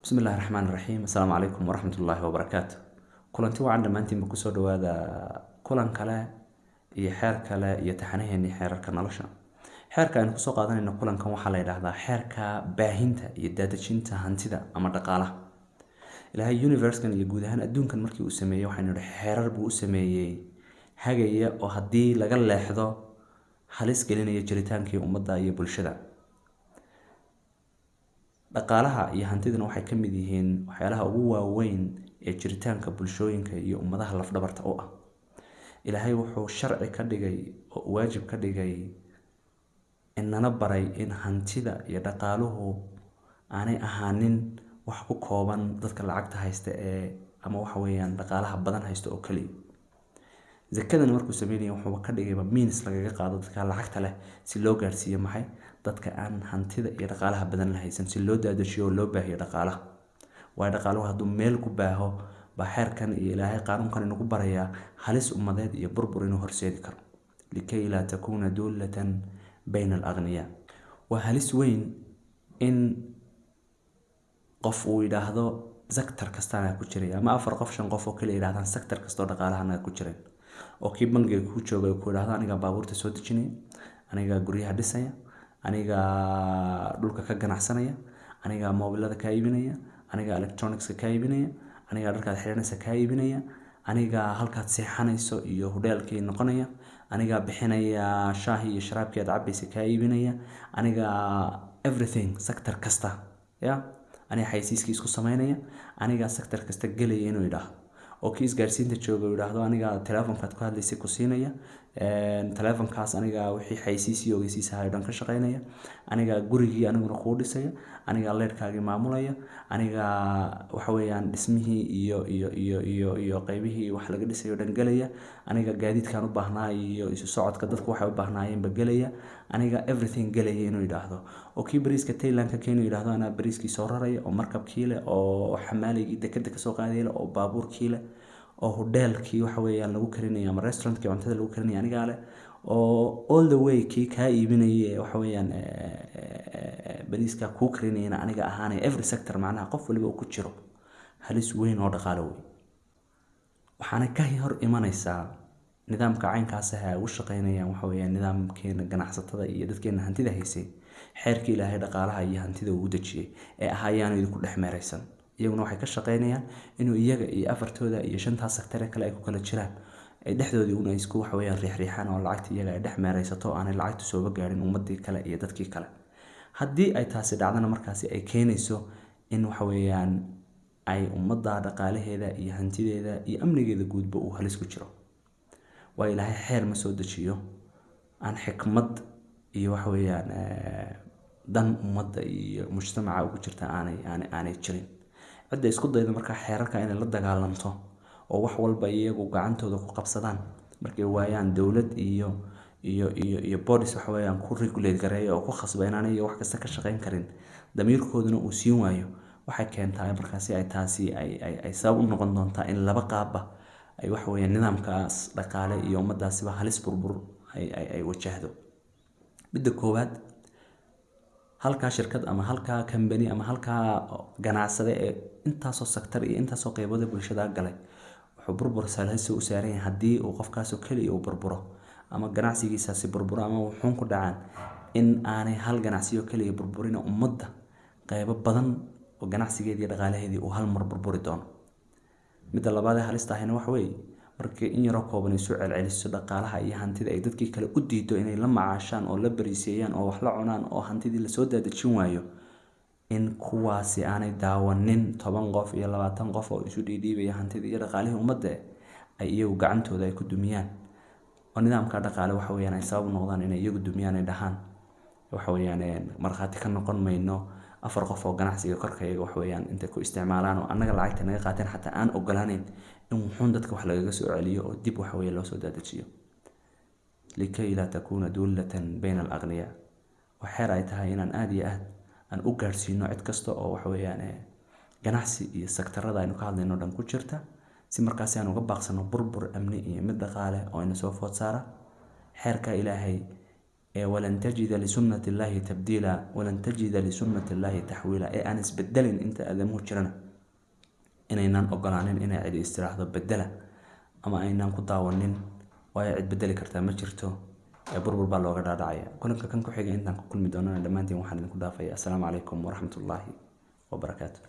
Bismi illahi raxmaan raxiim. Assalaamu calaykum waraxmat ullaahi wabarakaatu. Kulanti wacan dhammaantiinba, kusoo dhawaada kulan kale iyo xeer kale iyo taxanaheennii xeerarka nolosha. Xeerka aynu kusoo qaadanayno kulankan waxaa la yidhaahdaa xeerka baahinta iyo daadejinta hantida ama dhaqaalaha. Ilaahay universe-kan iyo guud ahaan adduunkan markii uu sameeyey, waxaynu nidhi xeerar buu u sameeyey hagaya oo haddii laga leexdo halis gelinaya jiritaankii ummadda iyo bulshada. Dhaqaalaha iyo hantiduna waxay ka mid yihiin waxyaalaha ugu waaweyn ee jiritaanka bulshooyinka iyo ummadaha lafdhabarta u ah. Ilaahay wuxuu sharci ka dhigay oo waajib ka dhigay, inana baray in hantida iyo dhaqaaluhu aanay ahaanin wax ku kooban dadka lacagta haysta ee ama waxa weeyaan dhaqaalaha badan haysta oo keliya. Zakadana markuu sameynaya, wuxuuba ka dhigayba means lagaga qaado dadka lacagta leh si loo gaarsiiyo maxay? Dadka aan hantida iyo dhaqaalaha badan la haysan, si loo daadajiyo oo loo baahiyo dhaqaalaha. Waayo, dhaqaaluhu hadduu meel ku baaho baa xeerkan iyo Ilaahay qaanuunkan inagu barayaa halis ummadeed iyo burbur inuu horseedi karo. لكي لا تكون دولة بين الأغنياء. Waa halis weyn in qof uu yidhaahdo sector kastaana ku jiray, ama afar qof, shan qof oo kale yidhahdaan sector kastoo dhaqaalaha anaga ku jiran, oo kii bangiga ku joogay ku yidhaahdo anigaa baabuurta soo dejinaya, anigaa guryaha dhisaya, anigaa dhulka ka ganacsanaya, anigaa moobilada kaa iibinaya, anigaa electronicska kaa iibinaya, anigaa dharkaad xiranaysa kaa iibinaya, anigaa halkaad seexanayso iyo hudheelkii noqonaya, anigaa bixinaya shaahii iyo sharaabkii aad cabaysa kaa iibinaya, anigaa everything, sector kasta ya aniga xaysiiskii isku sameynaya, anigaa sector kasta gelaya inuu yidhaahdo, oo kii isgaarsiinta jooga uu yidhaahdo anigaa telefonkaad ku hadlaysay ku siinaya, telefonkaas anigaa wixii xaysiis iyo ogeysiis ahaa oo dhan ka shaqeynaya, anigaa gurigii aniguna kuu dhisaya, anigaa leyrhkaagii maamulaya, anigaa waxa weeyaan dhismihii iyo qeybihii wax laga dhisayo o dhan gelaya, aniga gaadiidkaan u baahnaa iyo isu socodka dadku waxay u baahnaayeenba gelaya, aniga everything gelaya inuu yidhaahdo, oo kii bariiska Thailand ka keenu yidhaahdo anaa bariiskii soo raraya, oo markabkii leh, oo xamaaligii dekeda kasoo qaadaya leh, oo baabuurkii leh, oo hudheelkii waxa weeyaan lagu karinayo ama restaurantkii cuntada lagu karinaya anigaa leh, oo all the way kii kaa iibinaya waxa weeyaan bariiska kuu karinayana aniga ahaanaya, every sector macnaha qof waliba uu ku jiro, halis weyn oo dhaqaalo wey. Waxaana ka hor imanaysaa nidaamka caynkaas ah ay ugu shaqeynayaan waxa weeyaan nidaamkeena ganacsatada iyo dadkeena hantida haysay xeerkii Ilaahay dhaqaalaha iyo hantida uu dejiyey ee ahaa yaanu idinku dhex meeraysan. Iyaguna waxay ka shaqeynayaan inuu iyaga iyo afartooda iyo shantaas sector ee kale ay ku kala jiraan ay dhexdoodii un ay isku waxa weeyaan riixriixaan, oo lacagta iyaga ay dhex meeraysato, aanay lacagtu sooba gaadhin ummadii kale iyo dadkii kale. Haddii ay taasi dhacdana, markaasi ay keenayso in waxa weeyaan ay ummadda dhaqaalaheeda iyo hantideeda iyo amnigeeda guudba uu halis ku jiro. Waayo, Ilaahay xeer ma soo dejiyo aan xikmad iyo waxa weeyaan dan ummadda iyo mujtamaca ugu jirta aanay jirin. Cidda isku dayda markaa xeerarka inay la dagaalanto oo wax walba iyagu gacantooda ku qabsadaan, markay waayaan dowlad iyo bodies waxa weeyaan ku regulate gareeya oo ku khasba inaanay wax kasta ka shaqeyn karin, damiirkooduna uu siin waayo, waxay keentaa markaasi ay taasi ay sabab u noqon doontaa in laba qaabba ay waxa weeyaan nidaamkaas dhaqaale iyo ummaddaasiba halis burbur ay wajahdo. Midda koowaad, halkaa shirkad ama halkaa company ama halkaa ganacsade ee intaasoo sector iyo intaasoo qeybood ee bulshada galay wuxuu burbur salhaysi u saaran yahay haddii uu qofkaasoo keliya uu burburo ama ganacsigiisaasi burburo ama wuxuun ku dhacaan, in aanay hal ganacsiyo keliya burburina, ummadda qeybo badan oo ganacsigeedii iyo dhaqaalaheedii uu hal mar burburi doono. Midda labaad ee halista ahina waxa weeye, markii in yaroo kooban isu celceliso dhaqaalaha iyo hantida, ay dadkii kale u diido inay la macaashaan oo la bariiseeyaan oo wax la cunaan, oo hantidii lasoo daadejin waayo, in kuwaasi aanay daawanin 10 qof iyo 20 qof oo isu dhiidhiibaya hantidii iyo dhaqaalihii ummadda, ay iyagu gacantooda ay ku dumiyaan, oo nidaamka dhaqaale waxa weeyaan ay sabab u noqdaan inay iyagu dumiyaan, ay dhahaan waxa weeyaan markhaati ka noqon mayno afar qof oo ganacsiga korkayaga wax weeyaan intay ku isticmaalaan oo annaga lacagta naga qaateen, xataa aan ogolaaneyn in wuxuun dadka wax lagaga soo celiyo oo dib waxa weeye loo soo daadajiyo. لكي لا تكون دولة بين الأغنياء. Waa xeer ay tahay inaan aada iyo aad aan u gaadhsiino cid kasta oo waxa weeyaan ganacsi iyo sectorada aynu ka hadlayno dhan ku jirta, si markaasi aan uga baaqsano burbur amni iyo mid dhaqaale oo ina soo food saara. Xeerka Ilaahay ee Ee "ولن تجد لسنة الله تبديلا ولن تجد لسنة الله تحويلا" ee aan isbedelin inta aadamuhu jirana, inaynaan ogolaanin inay cidi istiraahdo bedela ama aynaan ku daawanin, waayo cid bedeli kartaa ma jirto ee burbur baa looga dhaadhacaya. Kulanka kan ku xiga intaan ku kulmi doonana, dhammaantiin waxaan idinku dhaafaya: assalaamu calaykum waraxmatullaahi wabarakaatu.